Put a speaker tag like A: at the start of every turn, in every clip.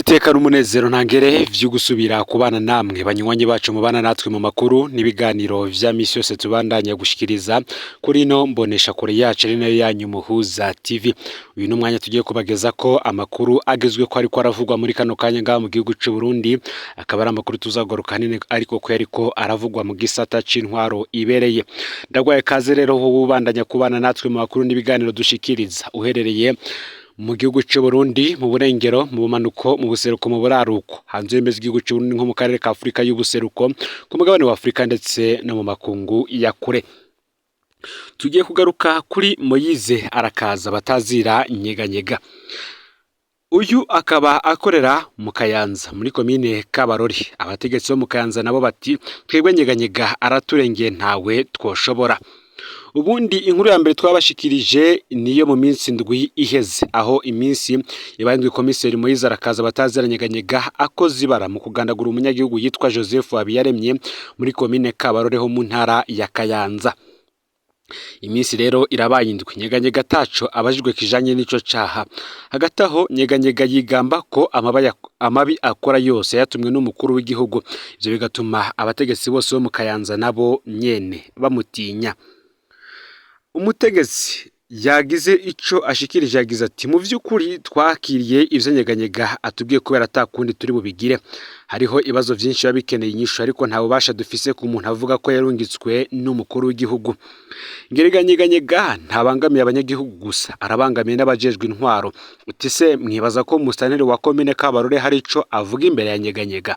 A: Niteka n'umunezero ntangere vyo gusubira kubana namwe banywanyi bacu mubana natwe mu makuru n'ibiganiro vya misi yose tubandanya gushikiriza kuri ino mbonesha kure yacu ari nayo yanyu Muhuza TV. Uyu ni umwanya tugiye kubageza ko amakuru agezwe ko ariko aravugwa muri kano kanya ngaha mu gihugu c'u Burundi, akaba ari amakuru tuzagaruka hanini ariko ko yariko aravugwa mu gisata c'intwaro ibereye. Ndagwaye kaze rero wowe ubandanya kubana natwe mu makuru n'ibiganiro dushikiriza uherereye mu gihugu c'u Burundi, mu burengero, mu bumanuko, mu buseruko, mu buraruko, hanze y'imbibe z'igihugu c'u Burundi nko mu karere ka Afurika y'ubuseruko, ku mugabane wa Afurika ndetse no mu makungu ya kure. Tugiye kugaruka kuri Moyize Arakaza batazira Nyeganyega. Uyu akaba akorera mu Kayanza muri komine Kabarori. Abategetsi bo mu Kayanza nabo bati twebwe Nyeganyega araturengeye ntawe twoshobora. Ubundi inkuru ya mbere twabashikirije niyo mu minsi 7 iheze, aho iminsi ibaye 7 komiseri Moyize Arakaza batazira Nyeganyega akoze ibara mu kugandagura umunyagihugu yitwa Joseph Habiyaremye muri komine Kabarore ho mu ntara ya Kayanza. Iminsi rero irabaye 7 Nyeganyega ataco abajijwe kijanye n'ico caha. Hagati aho Nyeganyega yigamba ko amabi akora yose yatumwe n'umukuru w'igihugu, ivyo bigatuma abategetsi bose bo mu Kayanza nabo nyene bamutinya. Umutegetsi yagize ico ashikirije yagize ati mu vy'ukuri twakiriye ivyo Nyeganyega atubwiye kubera atakundi turi bubigire. Hariho ibibazo vyinshi biba bikeneye inyishu ariko nta bubasha dufise ku muntu avuga ko yarungitswe n'umukuru w'igihugu. Ngerega Nyeganyega ntabangamiye abanyagihugu gusa, arabangamiye n'abajejwe intwaro. Uti se mwibaza ko musitanteri wa komine Kabarore hari ico avuga imbere ya Nyeganyega?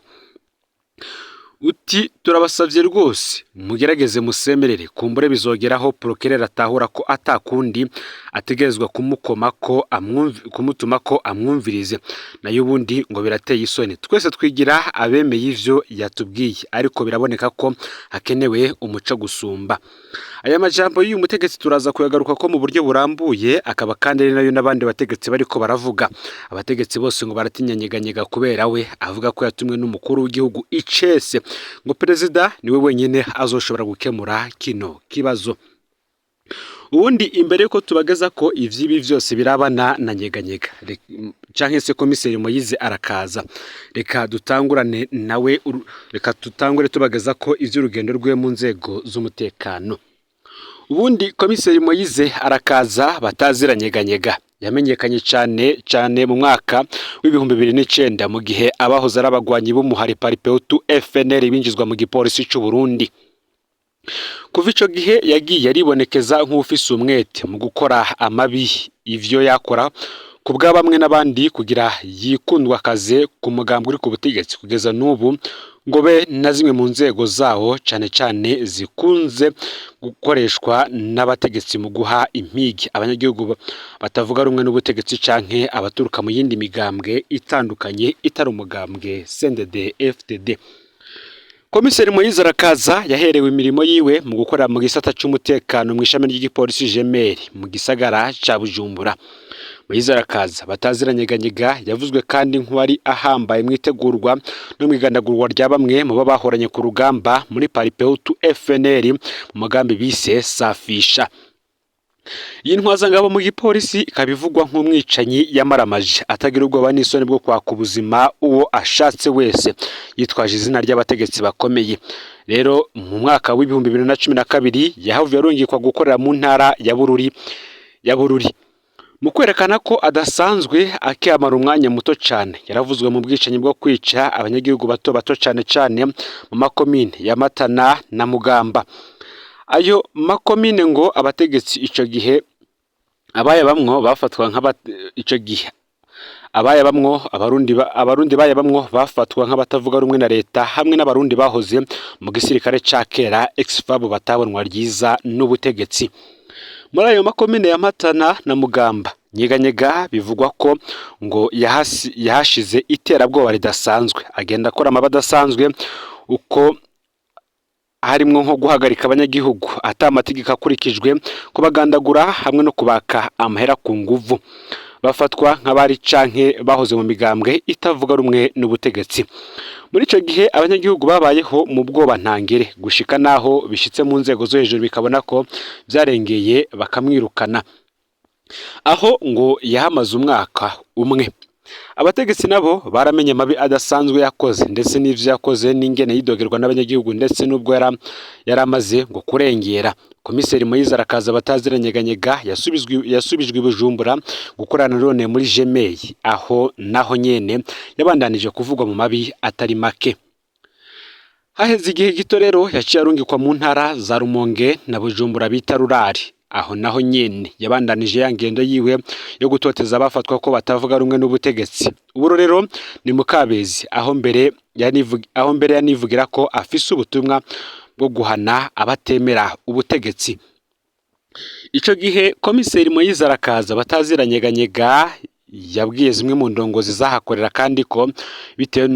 A: Uti turabasavye rwose mugerageze musemerere, kumbure bizogeraho procureur atahura ko atakundi ategerezwa kumukoma ko kumutuma ko amwumvirize, nayo ubundi ngo birateye isoni. Twese twigira abemeye ivyo yatubwiye, ariko biraboneka ko hakenewe umuco gusumba. Aya majambo y'uyu mutegetsi turaza kuyagaruka ko mu buryo burambuye, akaba kandi ari nayo n'abandi bategetsi bariko baravuga. Abategetsi bose ngo baratinya Nyeganyega kubera we avuga ko yatumwe n'umukuru w'igihugu icese, ngo perezida niwe wenyine azoshobora gukemura kino kibazo. Ubundi imbere yuko tubageza ko ivyibi vyose birabana na Nyeganyega canke se komiseri Moyize Arakaza, reka dutangurane nawe, reka tutangure tubageza ko ivy'urugendo rwe mu nzego z'umutekano. Ubundi komiseri Moyize Arakaza batazira Nyeganyega yamenyekanye cane cane mu mwaka w'2009 mu gihe abahoze ari abagwanyi b'umuhari Paripehutu FNL binjizwa mu gipolisi c'u Burundi. Kuva ico gihe yagiye aribonekeza nk'uwufise umwete mu gukora amabi, ivyo yakora ku bwa bamwe n'abandi kugira yikundwakaze ku mugambi uri ku butegetsi kugeza n'ubu, ngo be na zimwe mu nzego zawo cane cane zikunze gukoreshwa n'abategetsi mu guha impigi abanyagihugu batavuga rumwe n'ubutegetsi canke abaturuka mu yindi migambwe itandukanye itari umugambwe CNDD FDD. Komiseri Moyize Arakaza yaherewe imirimo yiwe mu gukora mu gisata c'umutekano mw'ishami ry'igipolisi Jemeri mu gisagara ca Bujumbura. Moyize Arakaza batazira Nyeganyega yavuzwe kandi nk'uwari ahambaye mw'itegurwa no mw'igandagurwa rya bamwe mu bo bahoranye ku rugamba muri Paripehutu FNL mu mugambi bise Safisha. Iyi ntwazangabo mu gipolisi ikaba ivugwa nk'umwicanyi yamaramaje atagira ubwoba n'isoni bwo kwaka ubuzima uwo ashatse wese yitwaje izina ry'abategetsi bakomeye. Rero mu mwaka w'2012 yahavuye arungikwa gukorera mu ntara ya Bururi ya Bururi. Mu kwerekana ko adasanzwe akiyamara umwanya muto cane, yaravuzwe mu bwicanyi bwo kwica abanyagihugu bato bato cane cane mu makomine ya Matana na Mugamba. Ayo makomine ngo abategetsi ico gihe abayabamwo bafatwa nk'aba ico gihe abayabamwo abarundi bayabamwo bafatwa nk'abatavuga rumwe na leta hamwe n'abarundi bahoze mu gisirikare ca kera ex-FAB batabonwa ryiza n'ubutegetsi. Muri ayo makomine ya Matana na Mugamba, Nyeganyega bivugwa ko ngo yahashize iterabwoba ridasanzwe, agenda akora amabi adasanzwe uko harimwo nko guhagarika abanyagihugu ata amategeko akurikijwe, kubagandagura hamwe no kubaka amahera ku nguvu. Bafatwa nk'abari canke bahoze mu migambwe itavuga rumwe n'ubutegetsi. Muri ico gihe abanyagihugu babayeho mu bwoba ntangere gushika naho bishitse mu nzego zo hejuru bikabona ko vyarengeye bakamwirukana. Aho ngo yahamaze umwaka umwe. Abategetsi nabo baramenye amabi adasanzwe yakoze, ndetse n'ivyo yakoze n'ingene yidogerwa n'abanyagihugu, ndetse n'ubwo yari amaze ngo kurengera. Komiseri Moyize Arakaza bataziranyeganyega yasubijwe i Bujumbura gukorana none muri Jemei, aho naho nyene yabandanije kuvugwa mu mabi atari make. Haheze igihe gito rero yaciye arungikwa mu ntara za Rumonge na Bujumbura bita Rurari, aho naho nyene yabandanije ya ngendo yiwe yo gutoteza abafatwa ko batavuga rumwe n'ubutegetsi. Ubu rero ni Mukabezi, aho mbere yanivugira ko afise ubutumwa bwo guhana abatemera ubutegetsi. Ico gihe komiseri Moyize Arakaza bataziranyeganyega yabwiye zimwe mu ndongozi zahakorera kandi ko bitewe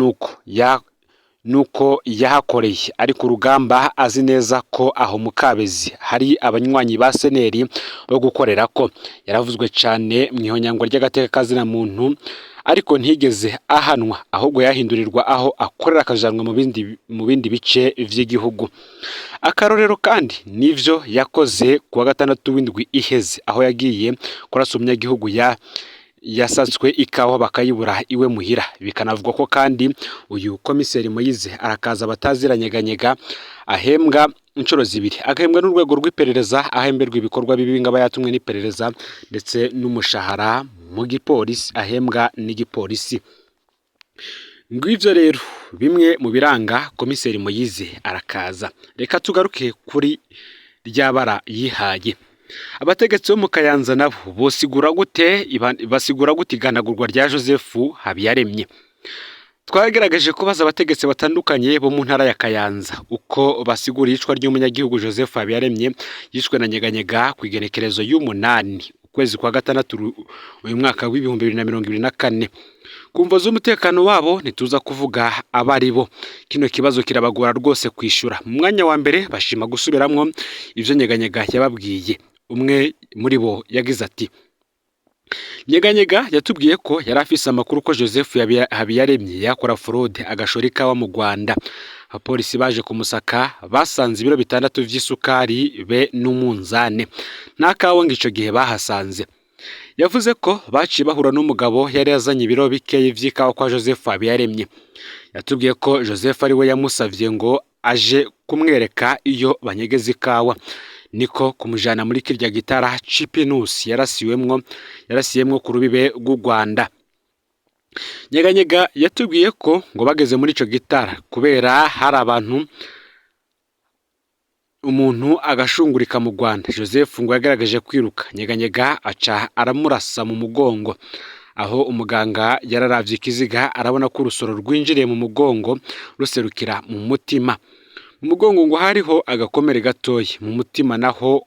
A: nuko yahakoreye ari ku rugamba, azi neza ko aho Mukabezi hari abanywanyi ba seneri bo gukorera, ko yaravuzwe cane mu ihonyangwa ry'agateka kazina muntu, ariko ntigeze ahanwa, ahubwo yahindurirwa aho akorera akajanwa mu bindi bice vy'igihugu. Akarorero kandi nivyo yakoze kuwa gatandatu w'indwi iheze, aho yagiye kurasa umunyagihugu yasatswe ikawa bakayibura iwe muhira. Bikanavugwa ko kandi uyu komiseri Moyize Arakaza bataziranyeganyega ahembwa inshuro zibiri: agahembwa n'urwego rw'iperereza, ahemberwa ibikorwa bibi ngaba yatumwe n'iperereza, ndetse n'umushahara mu gipolisi ahembwa n'igipolisi. Ngwivyo rero bimwe mu biranga komiseri Moyize Arakaza. Reka tugaruke kuri rya bara yihaye. Abategetsi bo mu Kayanza nabo bosigura gute basigura gute iganagurwa rya Joseph Habiyaremye? Twagerageje kubaza abategetsi batandukanye bo mu ntara ya Kayanza uko basigura iyicwa ry'umunyagihugu Joseph Habiyaremye, yishwe na Nyeganyega ku igenekerezo y'umunani ukwezi kwa gatandatu uyu mwaka w'2024. Ku mvo z'umutekano wabo ntituza kuvuga abari bo. Kino kibazo kirabagora rwose kwishyura. Mu mwanya wa mbere bashima gusubiramwo ivyo Nyeganyega yababwiye. Umwe muri bo yagize ati: "Nyeganyega yatubwiye ko yari afise amakuru ko Joseph Habiyaremye yakora fraude, agashora ikawa mu Rwanda. Abapolisi baje kumusaka basanze ibiro 6 vy'isukari be n'umunzane. Nta kawa ngo ico gihe bahasanze. Yavuze ko baciye bahura n'umugabo yari yazanye ibiro bikeyi vy'ikawa kwa Joseph Habiyaremye. Yatubwiye ko Joseph ari we yamusavye ngo aje kumwereka iyo banyegeza ikawa, niko kumujana muri kirya gitara c'ipinusi yarasiyemwo ku rubibe rw'u Rwanda. Nyeganyega yatubwiye ko ngo bageze muri ico gitara, kubera hari abantu, umuntu agashungurika mu Rwanda, Joseph ngo yagaragaje kwiruka, Nyeganyega aca aramurasa mu mugongo. Aho umuganga yararavye ikiziga arabona ko urusoro rwinjiriye mu mugongo ruserukira mu mutima. Mu mugongo ngo hariho agakomere gatoyi, mu mutima naho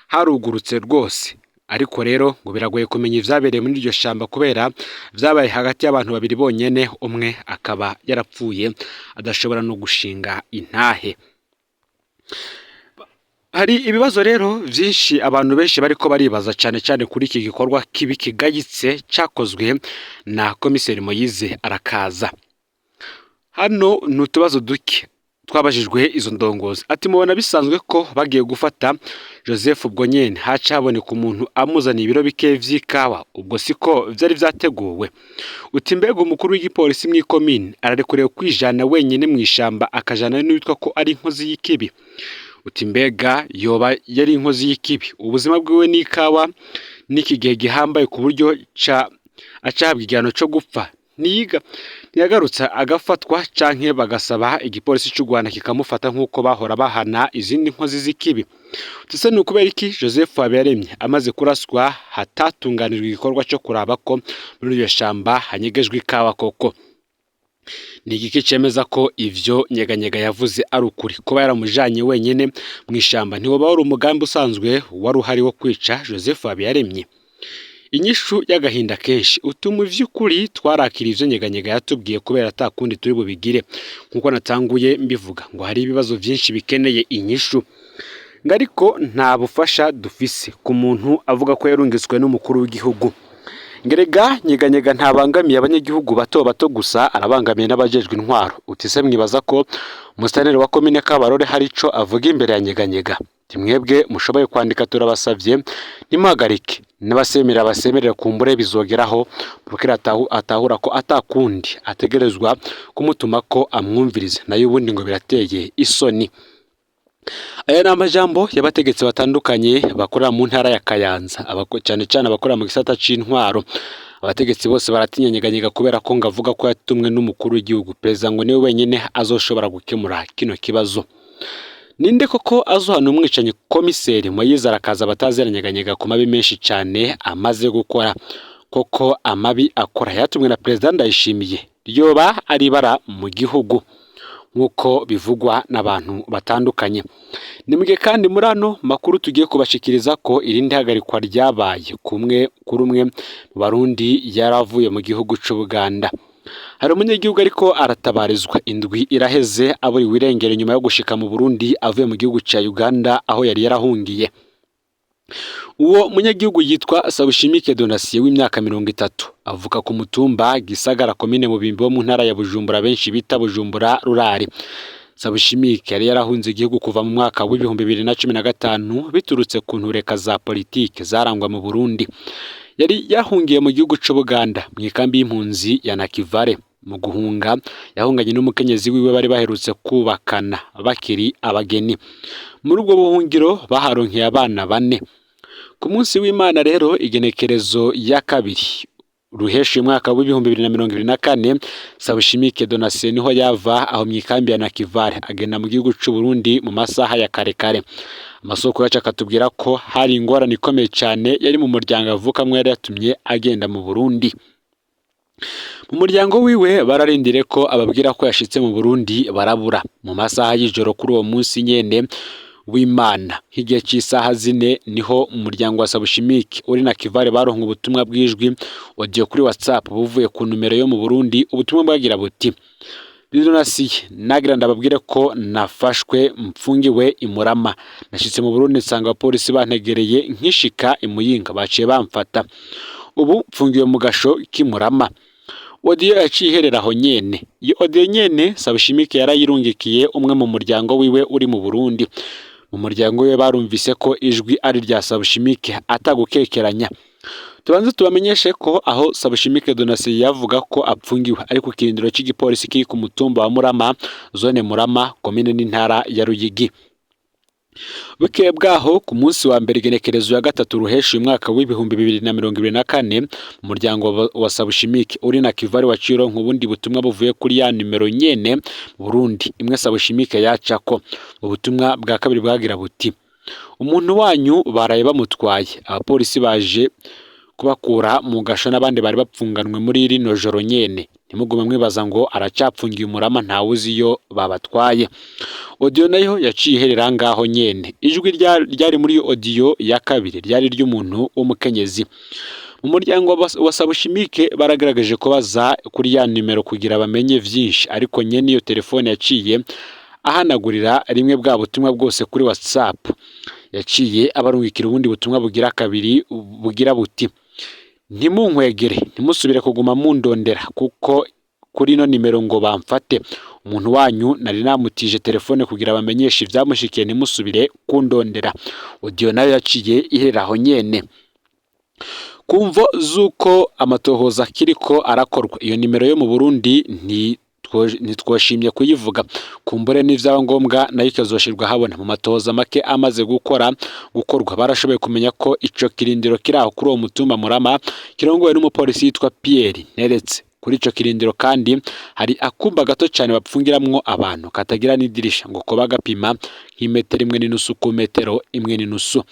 A: harugurutse rwose. Ariko rero ngo biragoye kumenya ivyabereye muri iryo shamba kubera vyabaye hagati y'abantu babiri bonyene, umwe akaba yarapfuye adashobora no gushinga intahe." Hari ibibazo rero vyinshi abantu benshi bariko baribaza, cane cane kuri iki gikorwa kibi kigayitse cakozwe na komiseri Moyize Arakaza. Hano ni utubazo duke twabajijwe izo ndongozi. Ati: "Mubona bisanzwe ko bagiye gufata Joseph ubwo nyene haca haboneka umuntu amuzaniye ibiro bike vy'ikawa? Ubwo siko vyari vyateguwe?" Uti: "Mbega umukuru w'igipolisi mw'ikomine ararekuriwe kwijana wenyene mw'ishamba, akajana n'uwitwa ko ari inkozi y'ikibi?" Uti: "Mbega yoba yari inkozi y'ikibi? Ubuzima bwiwe n'ikawa n'iki gihe gihambaye ku buryo ca acahabwa igihano co gupfa? Ntiyiga ntiyagarutse agafatwa, canke bagasaba igipolisi c'u Rwanda kikamufata nk'uko bahora bahana izindi nkozi z'ikibi?" Ese ni ukubera iki Joseph Habiyaremye amaze kuraswa hatatunganijwe igikorwa co kuraba ko muri iryo shamba hanyegejwe ikawa koko? Ni igiki cemeza ko ivyo Nyeganyega yavuze ari ukuri? Kuba yaramujanye wenyene mw'ishamba ntiwoba wari umugambi usanzwe wari uhari wo kwica Joseph Habiyaremye?" Inyishu y'agahinda kenshi utuma: "Ivy'ukuri twarakira ivyo Nyeganyega yatubwiye kubera ata kundi turi bubigire. Nkuko natanguye mbivuga, ngo hari ibibazo vyinshi bikeneye inyishu, ngo ariko nta bufasha dufise ku muntu avuga ko yarungitswe n'umukuru w'igihugu. Ngerega Nyeganyega ntabangamiye abanyagihugu bato bato gusa, arabangamiye n'abajejwe intwaro." Uti: "Se mwibaza ko umusitaneri wa komine Kabarore hari ico avuga imbere ya Nyeganyega?" Mwebwe mushoboye kwandika, turabasavye ntimuhagarike. N'abasemera basemerera, kumbure bizogeraho procureur atahura ko atakundi ategerezwa kumutuma ko amwumvirize, nayo ubundi ngo birateye isoni. Aya ni amajambo y'abategetsi batandukanye bakorera mu ntara ya Kayanza, cyane cyane abakorera mu gisata c'intwaro. Abategetsi bose baratinyanyeganyega kubera ko ngo avuga ko yatumwe n'umukuru w'igihugu, perezida, ngo niwe wenyine azoshobora gukemura kino kibazo. Ninde koko azohana umwicanyi komiseri Moyize arakaza bataziranyeganyega ku mabi menshi cyane amaze gukora? Koko amabi akora yatumwe na perezida Ndayishimiye ryoba ari ibara mu gihugu, nk'uko bivugwa n'abantu batandukanye. Ni mugihe kandi muri ano makuru tugiye kubashikiriza ko irindi hagarikwa ryabaye kumwe kuri umwe mu Barundi yaravuye mu gihugu c'Ubuganda. Hari umunyagihugu ariko aratabarizwa, indwi iraheze aburiwe irengero nyuma yo gushika mu Burundi avuye mu gihugu ca Uganda aho yari yarahungiye. Uwo munyagihugu yitwa Sabushimike Donatien w'imyaka 30, avuka ku mutumba Gisagara, komine Mubimbi wo mu ntara ya Bujumbura, benshi bita Bujumbura Rurare. Sabushimike yari yarahunze igihugu kuva mu mwaka w'2015 biturutse ku ntureka za politike zarangwa mu Burundi. Yari yahungiye mu gihugu c'Ubuganda mu ikambi y'impunzi ya Nakivale. Mu guhunga yahunganye n'umukenyezi wiwe bari baherutse kubakana bakiri abageni. Muri ubwo buhungiro baharonkeye abana bane. Ku munsi w'Imana rero, igenekerezo ya 2 Ruheshi umwaka w'2024, Sabushimike Donatien niho yava aho mu ikambi ya Nakivale agenda mu gihugu c'u Burundi mu masaha ya kare kare. Amasoko yacu akatubwira ko hari ingorane ikomeye cyane yari mu muryango avukamwo yari yatumye agenda mu Burundi. Mu muryango wiwe bararindire ko ababwira ko yashitse mu Burundi, barabura. Mu masaha y'ijoro kuri uwo munsi nyene w'Imana, nk'igihe cy'isaha 4, niho umuryango wa Sabushimike uri Nakivale baronka ubutumwa bw'ijwi audio kuri WhatsApp buvuye ku numero yo mu Burundi. Ubutumwa bwagira buti: "Donatien, nagira ndababwire ko nafashwe, mfungiwe i Murama. Nashitse mu Burundi nsanga abapolisi bantegereye, nkishika i Muyinga baciye bamfata. Ubu mfungiwe mu gasho k'i Murama." Audio yaciye iherera aho nyene. Iyo audio nyene Sabushimike yarayirungikiye umwe mu muryango wiwe uri mu Burundi. Mu muryango wiwe barumvise ko ijwi ari rya Sabushimike atagukekeranya. Tubanze tubamenyeshe ko aho Sabushimike Donatien yavuga ko apfungiwe ari ku kirindiro cy'igipolisi kiri ku mutumba wa Murama, zone Murama, komine n'intara ya Ruyigi. Bukeye bwaho, ku munsi wa mbere, igenekerezo ya 3 Ruheshi uyu mwaka w'2024, umuryango wa Sabushimike uri Nakivale waciye uronka ubundi butumwa buvuye kuri ya nimero nyene mu Burundi imwe Sabushimike yacako. Ubutumwa bwa kabiri bwagira buti: "Umuntu wanyu baraye bamutwaye, abapolisi baje kubakura mu gasho n'abandi bari bapfunganwe muri rino joro nyene. Ntimugume mwibaza ngo aracapfungiye umurama, ntawe uzi iyo babatwaye." Audio nayo yaciye iherera ngaho nyene. Ijwi ryari muri iyo audio ya kabiri ryari ry'umuntu w'umukenyezi. Mu muryango wa Sabushimike baragaragaje kubaza kuri ya nimero kugira bamenye vyinshi, ariko nyene iyo telefone yaciye ahanagurira rimwe bwa butumwa bwose kuri WhatsApp. Yaciye abarungikira ubundi butumwa bugira kabiri bugira buti: "Ntimunkwegere, ntimusubire kuguma mundondera kuko kuri ino nimero ngo bamfate. Umuntu wanyu nari namutije telefone kugira bamenyeshe ivyamushikiye, ntimusubire kundondera." Audio nayo yaciye iherera aho nyene. Ku mvo z'uko amatohoza akiriko arakorwa, iyo nimero yo mu Burundi ntitwoshimye kuyivuga. Kumbure n'ivyaba ngombwa nayo ikazoshirwa habona. Mu matohoza make amaze gukorwa, barashoboye kumenya ko ico kirindiro kiri aho kuri uwo mutumba Murama kirongowe n'umupolisi yitwa Pierre Nteretse. Kuri ico kirindiro kandi hari akumba gato cane bapfungiramwo abantu katagira n'idirisha, ngo koba gapima nk'imetero 1.5 ku metero 1.5.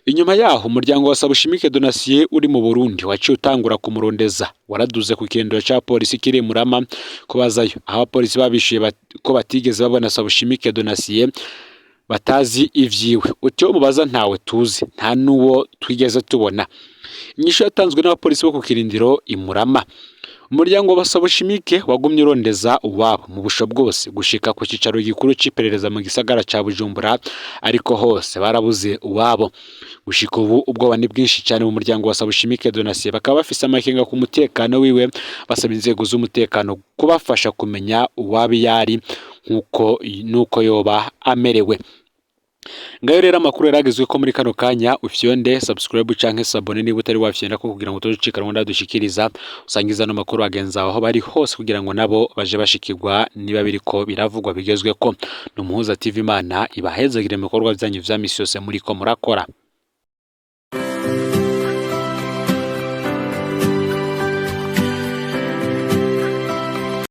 A: Inyuma yaho, umuryango wa Sabushimike Donatien uri mu Burundi waciye utangura kumurondeza. Waraduze ku kirindiro ca polisi kiri i Murama kubazayo, aho abapolisi babishuye ko batigeze babona Sabushimike Donatien, batazi ivyiwe. Uti: "Uwo mubaza ntawe tuzi, nta n'uwo twigeze tubona." Inyishu yatanzwe n'abapolisi bo ku kirindiro i Murama. Umuryango wa Sabushimike wagumye urondeza uwabo mu busho bwose gushika ku cicaro gikuru c'iperereza mu gisagara ca Bujumbura, ariko hose barabuze uwabo. Gushika ubu ubwoba ni bwinshi cyane mu muryango wa Sabushimike Donatien, bakaba bafise amakenga ku mutekano wiwe, basaba inzego z'umutekano kubafasha kumenya uwaba iyo ari nkuko nuko yoba amerewe. Ngayo rero amakuru yaragezwe ko muri kano kanya. Ufyonde subscribe canke s'abonner niba utari wafyonda ko, kugira ngo utozucika ngo dushikiriza. Usangiza no makuru bagenzi aho bari hose, kugira ngo nabo baje bashikirwa niba biriko biravugwa bigezweko. Ni Umuhuza TV. Imana ibahezagire mu bikorwa vyanyu vya misi yose muriko murakora.